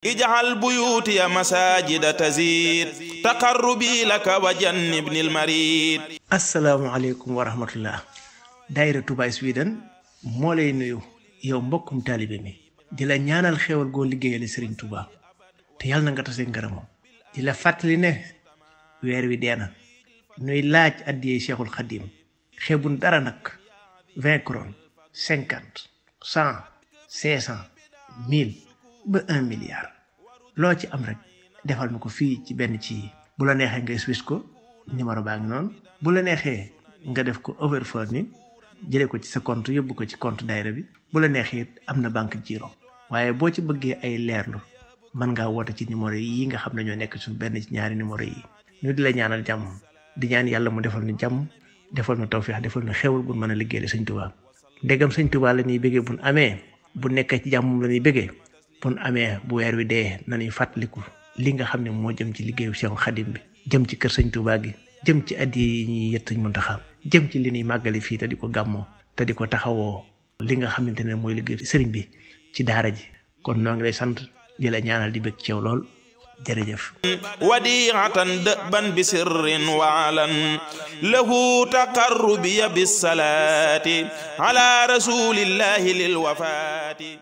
ij'al buyutiya masajida tazid taqarrubi laka wa jannibnil marid. asalaamaaleykum wa rahmatullah. daayira Touba Sweden moo lay nuyu yow mbokkum taalibe mi di la ñaanal xéewal goo liggéeyale Serigne Touba te yàlla na nga tase ngërëmam. di la fàttali ne weer wi dee na nuy laaj addiyee Cheikhul Khadim xeebun dara nag 20 couronnes 50 100 500 1000 ba 1 milliard loo ci am rek defal na ko fii ci benn ci bu la neexee nga Swiss ko numéro baa ngi noonu bu la neexee nga def ko overflow ni jëlee ko ci sa compte yóbbu ko ci compte daayira bi bu la neexee am na banque giro waaye boo ci bëggee ay leerlu mën ngaa woote ci numéro yi nga xam ne ñoo nekk suñu benn ci ñaari numéro yi ñu di la ñaanal jàmm di ñaan yàlla mu defal nu jàmm defal nu tawfiix defal nu xewal gu mën a liggéeyal Sëñ Tuubaa ndegam Sëñ Tuubaa la ñuy bëggee buñ amee bu nekkee ci jàmm la ñuy bëggee buñ amee bu weer wi dee nañuy fàttaliku li nga xam ne moo jëm ci liggéeyu Seexul Xadim bi jëm ci kër Sëñ Tuubaa gi jëm ci addi yi ñuy yët Sëñ Muntaxa jëm ci li ñuy màggali fii te di ko gàmmoo te di ko taxawoo li nga xamante ne mooy liggéey sëriñ bi ci daara ji kon noo ngi lay sant di la ñaanal di bëgg ci yow lool jërëjëf. wadi'atan da'ban bi sirrin wa alan lahu taqarrubi bis salati ala rasulillahi lil wafati